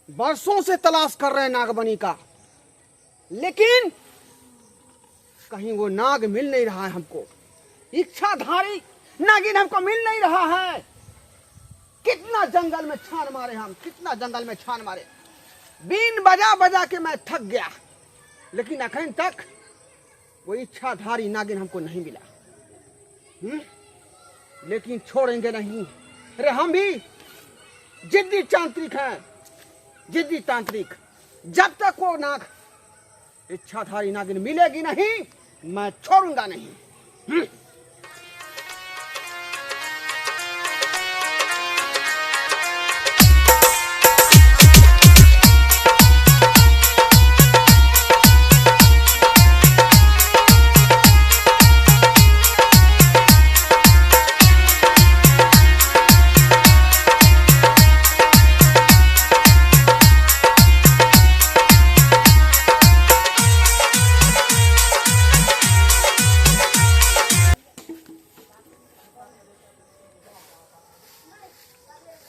बरसों से तलाश कर रहे हैं नागबनी का, लेकिन कहीं वो नाग मिल नहीं रहा है हमको। इच्छाधारी नागिन हमको मिल नहीं रहा है। कितना जंगल में छान मारे हम, कितना जंगल में छान मारे, बीन बजा बजा के मैं थक गया, लेकिन अखन तक वो इच्छाधारी नागिन हमको नहीं मिला। हुँ? लेकिन छोड़ेंगे नहीं। अरे हम भी जिद्दी तांत्रिक हैं, जिद्दी तांत्रिक। जब तक वो नाग इच्छाधारी नागिन मिलेगी नहीं, मैं छोड़ूंगा नहीं। हुँ?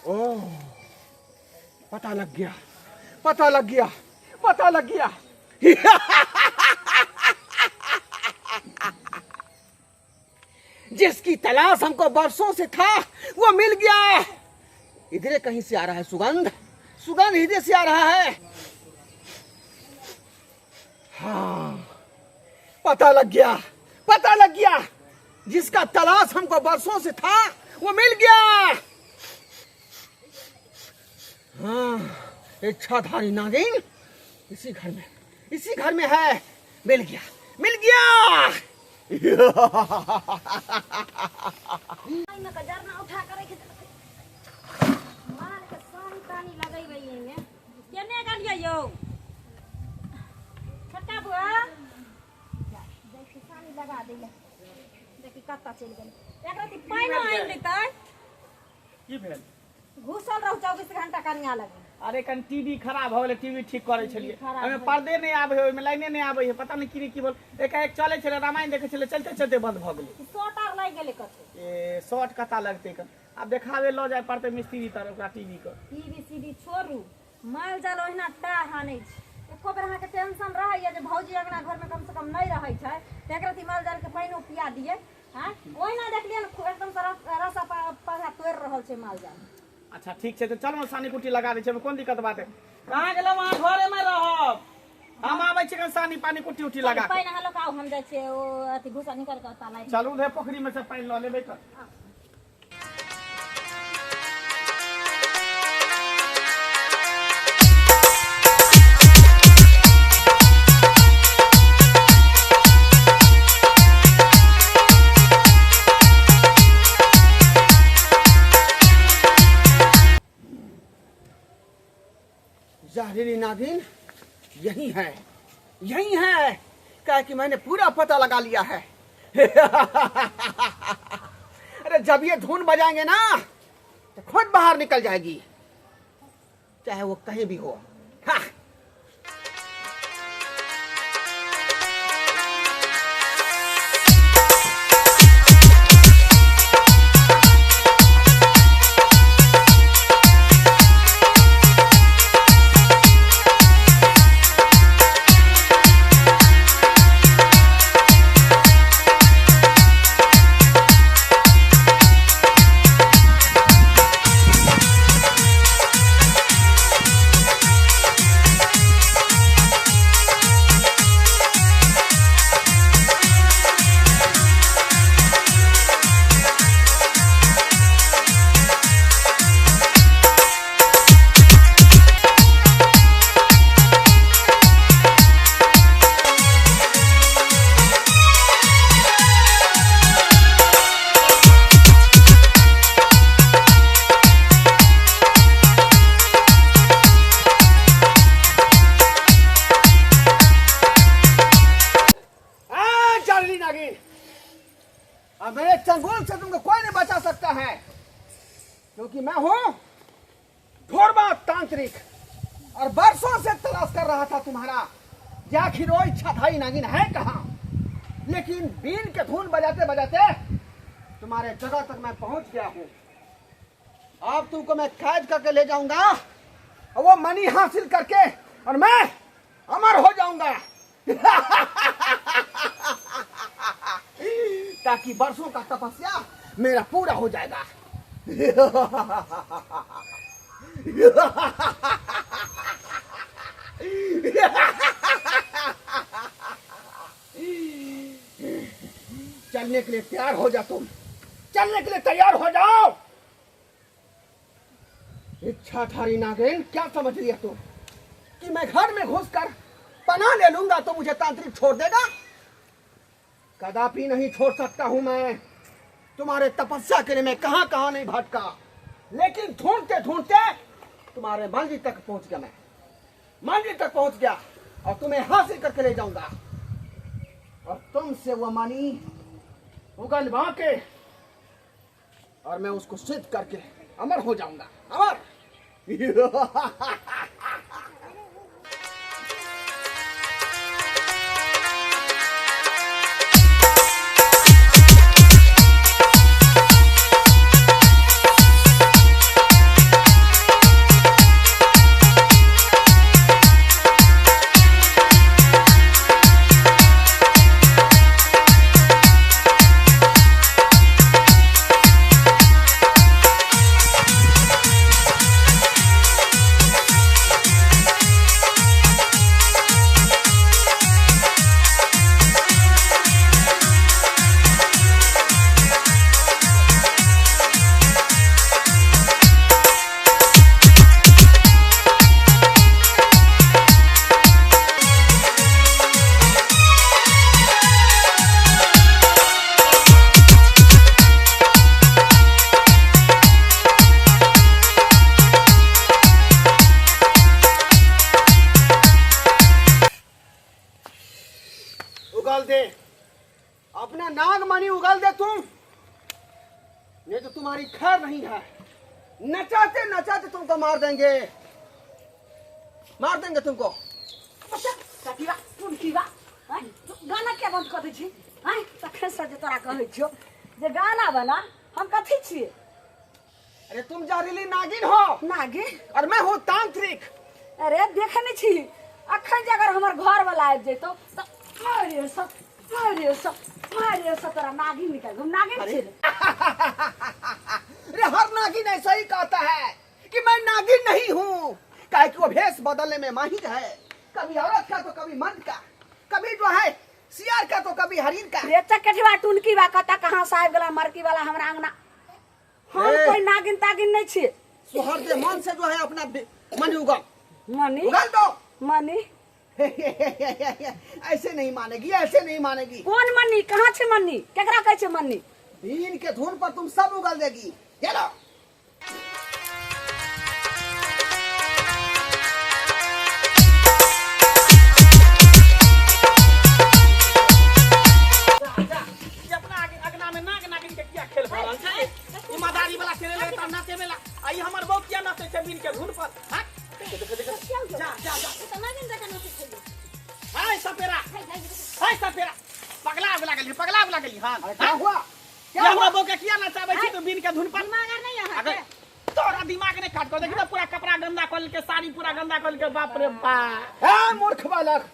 ओह, पता लग गया, पता लग गया, पता लग गया। जिसकी तलाश हमको बरसों से था वो मिल गया। इधरे कहीं से आ रहा है सुगंध, सुगंध इधर से आ रहा है। हाँ, पता लग गया, पता लग गया। जिसका तलाश हमको बरसों से था वो मिल गया। हाँ, इच्छाधारी नागिन इसी घर में, इसी घर में है। मिल गया, मिल गया। एहिमे के जरना उठा के राखि देलकै। माल के सानी तानी लगेबै एहिमे। केने गेलियै यौ? छोटका बुआ? जा, जाइ छी सानी लगा दै लए। देखी कतऽ चलि गेलै। एक रत्ती पानिओ आनि देतै। की भेल? घुसल रहू 24 घंटा कनिया लग। अरे कन टीवी खराब हो गेलै, टीवी ठीक करै छलियै। खराब ओहिमे भऽ पर्दे नहि आबै है, ओहिमे लाइने नहि आबै है, पता नहि की की भेल। एकाएक चलै छलै, रामायण देखै छलै, चलते चलते बंद भऽ गेलै। शॉर्ट आर लागि गेलै कतौ। ए शॉर्ट कता लगतै कन, आब देखाबे लऽ जाय पड़तै मिस्त्री तर ओकरा टीवी के। टीवी सीवी छोड़ू, माल जाल ओहिना टाह हानै छै। एको बेर अहाँके टेंशन रहैया जे भौजी अंगना घरमे कम से कम नहि रहै छै तऽ एक रत्ती माल जालके पानिओ पिया दियै। आँय, ओहिना देखलियै ने एकदम से रस्सा पागा तोड़ि रहल छै माल जाल। अच्छा ठीक छै, तऽ चलू सानी कुट्टी लगा दै छै, कोन दिक्कत बात है। कहाँ गेलहुँ अहाँ? घरेमे रहब, हम आबै छी कन सानी पानी कुट्टी उट्टी लगा पानि अहाँ लऽ कऽ आउ, हम जाइ छियै ओ अथी भूसा निकालि कऽ ओतऽ लाबि। चलू उधर पोखरी में से पानि लऽ लेबै तऽ। जहरीली नागिन यही है, यही है। क्या कि मैंने पूरा पता लगा लिया है। अरे जब ये धुन बजाएंगे ना तो खुद बाहर निकल जाएगी, चाहे वो कहीं भी हो। हाँ। नागिन, अब मेरे चंगुल से तुमको कोई नहीं बचा सकता है, क्योंकि मैं हूं ढोरबा तांत्रिक और बरसों से तलाश कर रहा था तुम्हारा कि आखिर वो इच्छाधारी नागिन है कहाँ। लेकिन बीन के धुन बजाते बजाते तुम्हारे जगह तक मैं पहुंच गया हूं। अब तुमको मैं कैद करके ले जाऊंगा और वो मनी हासिल करके और मैं अमर हो जाऊंगा, ताकि बरसों का तपस्या मेरा पूरा हो जाएगा। चलने के लिए तैयार हो जा, तुम चलने के लिए तैयार हो जाओ। इच्छाधारी नागिन, क्या समझ लिया तुम कि मैं घर में घुसकर पनाह ले लूंगा तो मुझे तांत्रिक छोड़ देगा? कदापि नहीं छोड़ सकता हूं मैं। तुम्हारे तपस्या के लिए मैं कहां कहां नहीं भटका, लेकिन ढूंढते ढूंढते तुम्हारे मंदिर तक पहुंच गया। मैं मंदिर तक पहुंच गया और तुम्हें हासिल करके ले जाऊंगा और तुमसे वो मनी उगलवा के और मैं उसको सिद्ध करके अमर हो जाऊंगा, अमर। उगल दे अपना नागमणि, उगल दे तुम, नहीं तो तुम्हारी खैर नहीं है। नचाते नचाते तुमको मार देंगे, मार देंगे तुमको। गाना क्या बंद कर दै छी? आँय, तखन से जे तोरा कहै छियौ जे गाना वाला हम कथी छियै? अरे तुम जहरीली नागिन हो। नागिन? और मैं हूँ तांत्रिक। अरे देखे नहीं छी, अखन जे अगर हमर घर वाला आबि जैतौ तऽ मारे सब, मारे सब, मारे सब तोरा नागिन निकाल। हम नागिन छियै। अरे हर नागिन ऐसा ही कहता है कि मैं नागिन नहीं हूँ, काहे कि वो भेष बदलने में माहिर है। कभी औरत का तो कभी मर्द का, कभी जो है सियार का तो कभी हरिण का। रे चकठवा टुनकी बा कतऽ कहाँ से आबि गेला मरकी वाला हमरा अंगना। हम कोई नागिन तागिन नहीं छियै। सोहर दे मन से जो है अपना मनी उगल, मनी उगल दो मनी। ऐसे नहीं मानेगी, ऐसे नहीं मानेगी। कोन मनी? कहाँ छै मनी? केकरा कहै छै मनी? बीन के धुन पर तुम सब उगल देगी। चलो अपना अगना में नाग नागिन के किया खेल भऽ रहल छै? ई मदारी वाला खेले लगे त नाचे मेला, आ ई हमर बहू किया नाचै छै बीन के धुन पर? हाँ? जा जा जा, हाय सपेरा, हाय सपेरा, पगला आबि लागल, पगला आबि लागल। हां क्या हुआ? क्या हमरा बहू के किया नचाबै छी तू बीन के धुन पर? दिमाग आर नहीं अहाँ के? तोरा दिमाग नहीं काट कर देखी त पूरा कपड़ा गंदा कर के, साड़ी पूरा गंदा कर के। बाप रे बाप। ए मूर्ख बालक,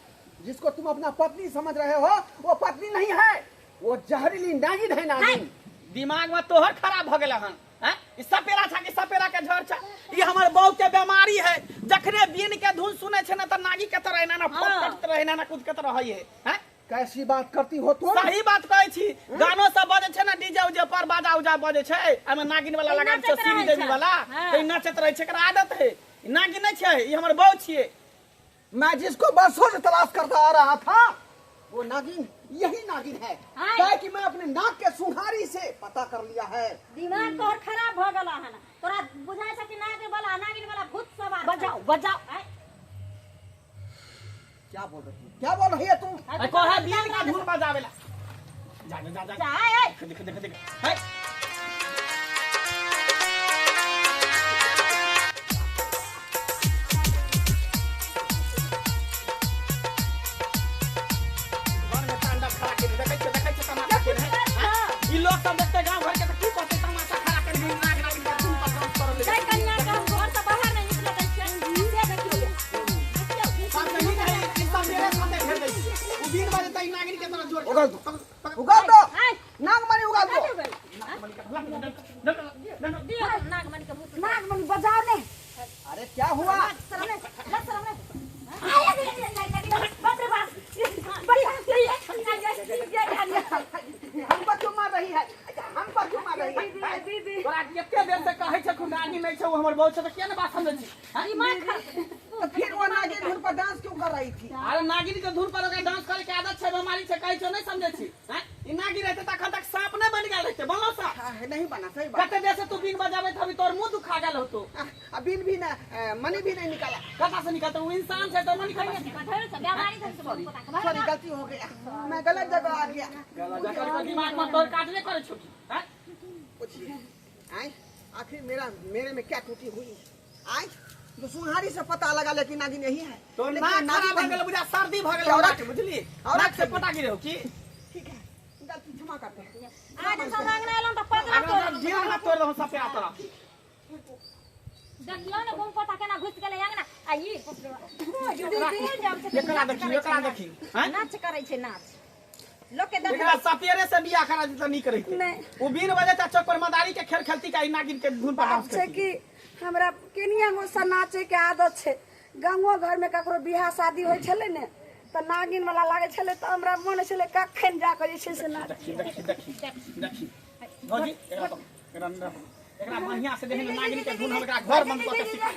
जिसको तुम अपना पत्नी समझ रहे हो वो पत्नी नहीं है, वो जहरीली नागिन है, नागिन। दिमाग में तोहर खराब भ गेल हन। हैं? ई सपेरा छा कि सपेरा के झड़ छा? ई हमर बहू के बीमारी है, जखने बीन के धुन सुनै छै ना त नागी के तरह एना ना फोट कटत रहे, एना ना कूद के रहै है। हैं? कैसी बात करती हो तुम? सही बात कहै छी। गानो सब बजै छै ना डीजे उजे पर, बाजा उजा बजै छै, एमे नागिन वाला लगा छै, श्री देवी वाला, त ई नाचत रहै छै, एकर आदत है। ई नागिन नै छै, ई हमर बहू छियै। मैं जिसको बरसों से तलाश करता आ रहा था वो नागिन यही नागिन है। काहे कि मैं अपने नाक के सुहारी से पता कर लिया है। दिमाग तोहर खराब भ गेल हन, तोरा बुझाय छै कि नागिन वाला, नागिन वाला भूत सवार। बजाओ बजाओ। क्या बोल रही है, क्या बोल रही है तू? अरे कहे बीन का धुन बजावेला। जा जा जा जा, ए देख देख देख, हे लोग सब देखते गांव घर के त की कहते, तमाशा खड़ा कर के नाग नागिन के धुन पर डांस करल। जय कन्या के हम घर से बाहर नहीं निकले दै छियै। उगल दो, उगल दो, नागमणि उगल दो। नागमणि के भूत, नागमणि बजाओ ने। अरे क्या हुआ? हम पर क्यों मार रही है? हम पर क्यों मार रही है? दीदी तोरा कते देर से कहै छै खुदानी नहीं छै, वो हमर बहू छै, त किया ने बात समझै छी? तो फिर वो नागिन धुन पर डांस क्यों कर रही थी? अरे नागिन के धुन पर ओकरा डांस करे के आदत छै, बीमारी छै, कहै छै नहीं समझै छी। हैं, ई नागिन रहते त अखन तक सांप नहीं बन गेल रहते, बोलो सा। हाँ, नहीं बना, सही बात। कते देर से तू बीन बजाबैत हबी, तोर मुंह दुखा गेल होतो। अब बीन भी ना, मनी भी नहीं निकाला। कता से निकलते? वो इंसान छै तो मनी खा। सॉरी, गलती हो गया, मैं गलत जगह आ गया। गलत जगह दिमाग में तोर काटले करे छो की? हैं, पूछिए आए, आखिर मेरा मेरे में क्या टूटी हुई? आए जो सुनहारी से पता लगा, लेकिन नागिन यही है। तो लेकिन नाक नागिन खराब भ गेल बुझा, सर्दी भ गेल औरत- हमरा के, बुझली? औरत नाक से पटा गिरे हो की? ठीक है, गलती क्षमा करते हैं। आज सब अंगना एलौं त पगला अगर जीवन हाथ तोड़ दहो सपेरा तोरा। देखियौ ने गुम पोता केना घुसि गेलै अंगना आ ई एकरा देखी, एकरा देखी। हैं, नाच करै छै, नाच लोक के देख। एकरा सपेरे से बियाह करा दी त नीक रहिते। नहीं। ओ बीन बजे त चौक पर मदारी के खेल खेलती का, ई नागिन के धुन पर डांस छै करती। कि हमरा केनिया से नाचे के आदत छै। गाँवो घर में ककरो बियाह शादी होइ छलै ने तऽ नागिन वाला लागै छलै तऽ हमरा मन होइ छलै कखन जा कऽ जे छै से नाच। देखी देखी देखी देखी भौजी, एकरा पकड़, एकरा अंदर पकड़। एकरा बढ़िया से देखी नागिन के धुन, हम एकरा घर बंद कऽ के सिखा।